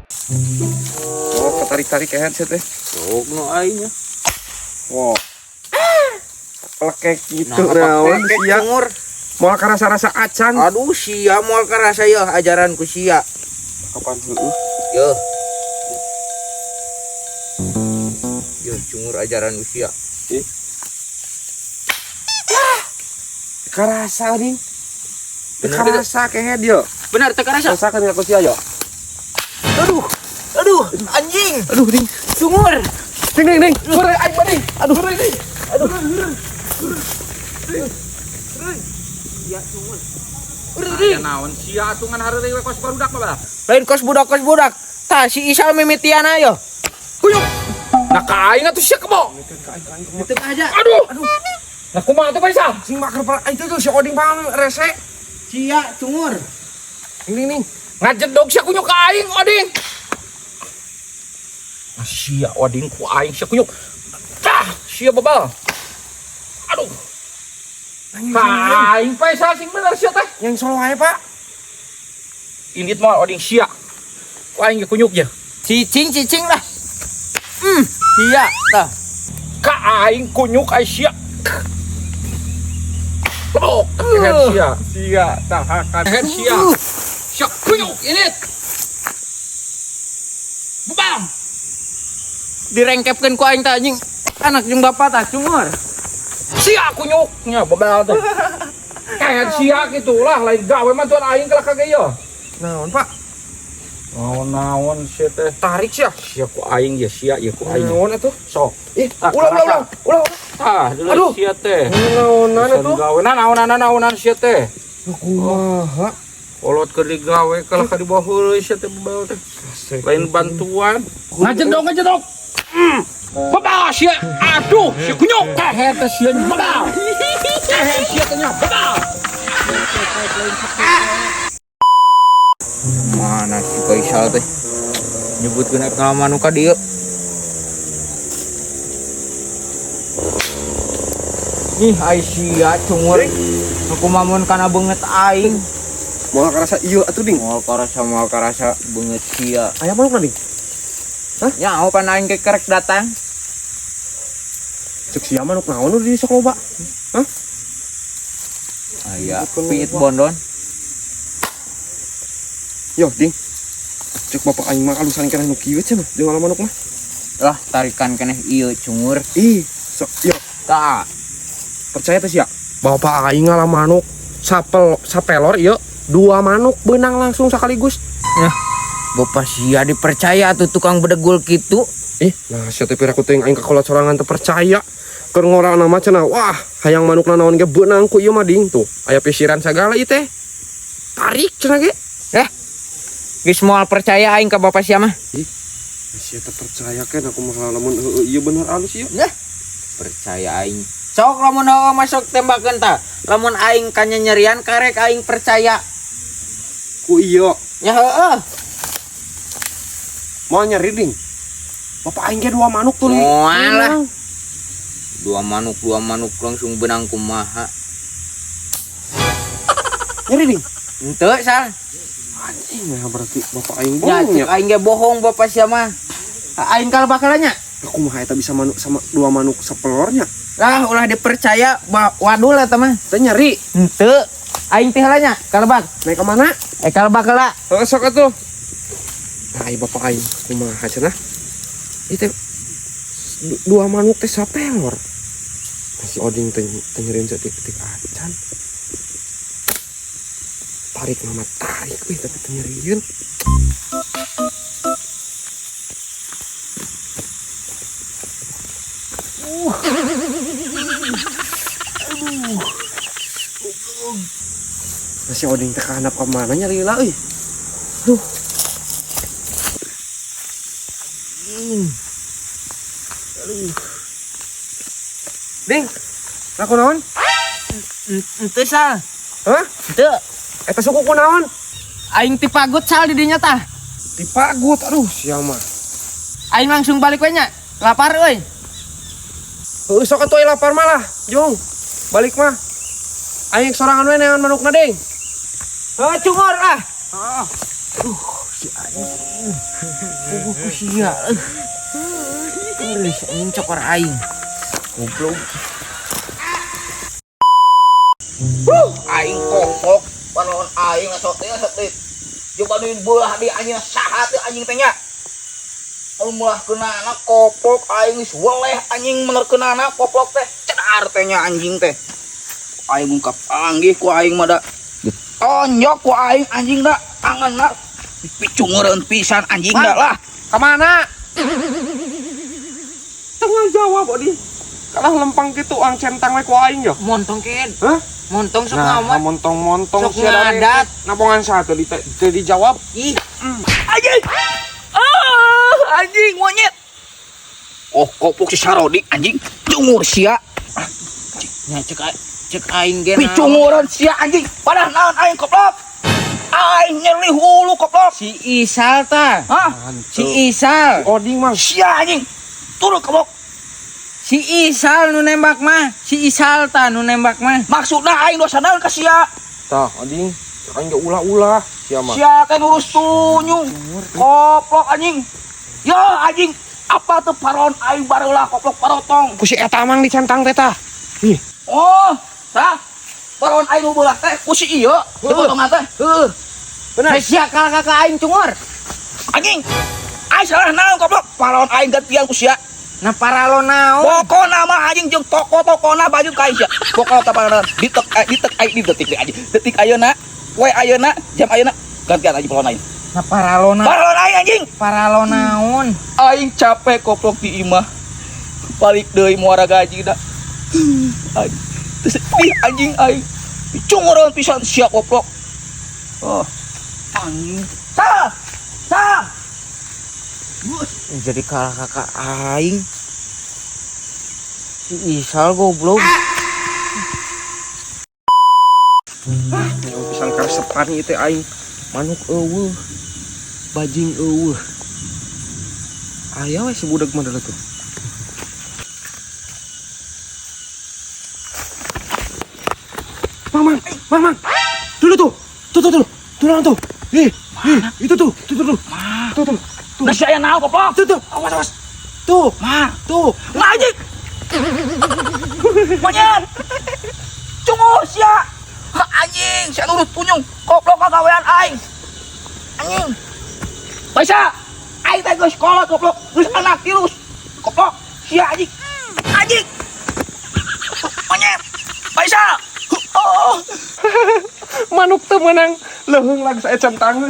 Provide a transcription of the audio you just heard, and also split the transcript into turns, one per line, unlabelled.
Oh, ketarik-tarik ke headset teh.
Sok nu aing nya.
Wow. Lekek gitu
Nah,
naon
lekek
sia.
cungur.
Moal karasa-rasa acan.
Aduh sia moal karasa yeuh ajaran ku sia.
Kapan heueuh?
Yeuh. Yeuh cungur ajaran ku sia.
Ih. Karasa nih.
Bener
Karasa kehed yo.
Benar teu karasa.
Rasakeun aku sia yo.
Aduh. Aduh, anjing.
Aduh, ding.
Cungur.
Ding ding ding. Hore aing mah ding. Aduh, hore ding. Aduh.
Ya cungur.
Aya naon sia atuh ngan hareureuy we kos barudak mah bah.
Lain kos budak kos budak. Tah si Isal mimitian ayo.
Kuyuk. Nah ka aing atuh sia kebo.
Itu aja.
Aduh. Nah kumaha atuh Faisal?
Sing maker itu tuh si Oding pang rese.
Sia cungur.
Ding ding ding.
Ngajedog sia kunyuk ka aing Oding. Ah, sia Oding ku aing sia kunyuk. Tah sia bebal. Aduh. Ka aing Faisal sing bener sia teh.
Yang solo aja, Pak.
Indit mah Oding sia. Ku aing ge kunyuk ya.
Cicing cicing lah. Sia tah.
Ka aing kunyuk ai sia. Lebok kehed sia.
Sia tahakan.
Kehed sia. Sia kunyuk indit. Bebal.
Direngkepkeun ku aing tah anjing. Anak jeung bapak tah cungur.
Sia kunyuknya bebal teh. Kehed sia gitulah lain gawe mah tuan aing kalah kage ieu.
Naon, Pak?
Naon-naon sia teh.
Tarik sia.
Sia ku aing ya sia ya ku aing.
Naon atuh?
Sok.
Ih,
Ah,
ulah ulah ulah. Ulah.
Tah, dulu
Aduh.
sia teh.
Naonan
Bisa
atuh?
digawe. Nah, naonan naonan sia teh.
Kumaha?
Kolot keur digawe kalah ka di bawah heureuy sia teh bebal teh. Lain bantuan. Ngajedog ngajedog. Bebal sia. Aduh, sia kunyuk. Kehed teh sia bebal. Kehed sia teh nya bebal.
Mana si Faisal teh? Nyebutkeun ek ngalaman nu ka dieu. Ih, ai sia cungur. Aku mamun kana beungeut aing.
Moal karasa ieu atuh ding.
Moal karasa beungeut sia.
Aya manuk ding?
Hah? Nya pan aing ge kerek datang.
Cek sia manuk naon nu di sok loba? Hah?
Aya piit bondon.
Yo, ding. Cek bapak aing mah alusan keneh nu kieu cenah jeung ngala manuk mah.
Lah, tarikan keneh ieu cungur.
Ih, sok yo.
Tah.
Percaya teh sia? Bapak aing ngala manuk sapel sapelor ieu dua manuk beunang langsung sekaligus.
Nah, bapak sia dipercaya tuh tukang bedegul kitu.
Ih, nah sia teh piraku teuing aing ka kolot sorangan teu percaya. Keur ngorana mah cenah, wah, hayang manukna naon ge beunang ku ieu mah ding tuh. Aya pisiran sagala ieu teh. Tarik cenah ge.
Geus moal percaya aing ka bapak sia mah.
Ih, sia teh percaya kan aku mah lamun heueuh ieu bener alus ieu.
Nah, percaya aing. Sok lamun heueuh masuk tembakeun tah. Lamun aing kanyanyerian karek aing percaya.
Ku ieu.
Nya heueuh.
Moal nyeri ding. Bapak aing ge dua manuk tuh.
Moal lah. Dua manuk langsung benang kumaha.
Nyeri ding.
Henteu sal.
Anjing, nah berarti bapak aing
Ya,
bohong ya.
cek aing ge bohong bapak sia mah. Aing kalbakalannya.
Aku mah eta bisa manuk sama dua manuk sepelornya.
Lah ulah dipercaya wadul eta mah.
Teh nyeri.
Henteu. Aing teh heula nya kalbak.
Naik ke mana?
Kalbak heula.
Heeh, sok atuh. Nah, ai bapak aing kumaha cenah? Ieu teh dua manuk teh sapelor. Si Oding teh nyeriin saeutik-eutik acan. Tarik mama tarik weh tapi teh nyerieun. Aduh. Si Oding teh kahanap ka mana nyari lah euy. Aduh. Aduh. Ding. Laku naon?
Henteu sal.
Hah?
Henteu.
Eta suku ku naon?
Aing tipagut sal di dinya tah.
Tipagut, aduh sia mah.
Aing langsung balik we nya. Lapar euy.
Heueuh sok atuh aya lapar malah, Jung. Balik mah. Aing sorangan we neangan manukna ding.
Heuh cungur ah.
Heeh. Aduh,
Si anjing. Puguh ku sia. Geus anjing cokor aing. Goblok.
Aing koplok panon aing asok teh asok teh. Coba nu beulah di anjing saha teh anjing teh nya. Kalau mulah keunana koplok aing geus weleh anjing mener keunana koplok teh cedar teh nya anjing teh. Aing mungkap panggih ku aing mah da. Ditonjok ku aing anjing da angeunna picungureun pisan anjing da lah.
Kamana? Tengah jawab Odi. Kalah lempang gitu ang centang we ku aing yo.
Montong ken.
Hah?
Montong sok
Nah,
ngomong.
montong-montong
Sok ngadat.
Nabongan satu teu dijawab.
Ih,
Anjing. Ah, anjing monyet. Oh, koplok si Sarodi anjing cungur sia.
nya cek aing ge.
Picungureun sia anjing. Padahal naon aing koplok. Aing nyeri hulu koplok.
Si Isal ta.
Hah?
Si Isal.
Oding mah
Sia anjing. Turun koplok.
Si Isal nu nembak mah. Si Isal ta nu nembak mah.
Maksudna aing dosa naon ka sia?
tah Oding. Cek aing ge ulah-ulah sia mah.
Sia teh ngurus tunyung. Koplok anjing. Ya anjing, apa tuh paron aing barulah koplok parotong.
Ku si eta mang dicentang teh tah. Ih,
Oh, tah. Paron aing nu beulah teh ku si ieu, dipotongan teh.
Heuh.
bener.
Nah, sia kalah ka aing cungur.
Anjing. Aing salah naon koplok? Paron aing gantian ku sia.
Nah paralo naon?
Pokona mah anjing jeung toko-tokona baju ka aing sia. Pokona teh paron ditek ditek aing di detik deui anjing. Detik ayeuna, poe ayeuna, jam ayeuna gantian anjing paron aing.
Nah paralo naon?
Paron aing anjing.
Paralo naon?
Aing capek koplok di imah. Balik deui muara gaji da. Aing sedih anjing aing. Cungureun pisan sia koplok. Oh. Anjing. Salah. Salah.
Jadi kalah kakak aing. Si Isal goblok.
Yang pisan karesepan ieu teh aing. Manuk eueuh. Bajing eueuh. Aya we si budak mah tuh. Mang, mang, mang, mang. Dulu tuh. Tuh, tuh, tuh. Tuh, naon tuh. Ih, ih, itu tuh, tuh, tuh, tuh. Tuh, tuh. Tuh.
Nah sia naon koplok?
Tuh, tuh. Awas, awas. Tuh,
Ma,
tuh.
nah anjing. Monyet. Cungur sia. Ha, anjing, sia nurut tunyung. Koplok kagawean aing. Anjing. Baisa. Aing teh geus kolot koplok, geus anak tirus. Koplok, sia anjing. Anjing. Monyet. Baisa. Oh.
Manuk teu meunang leuheung lag saya centang.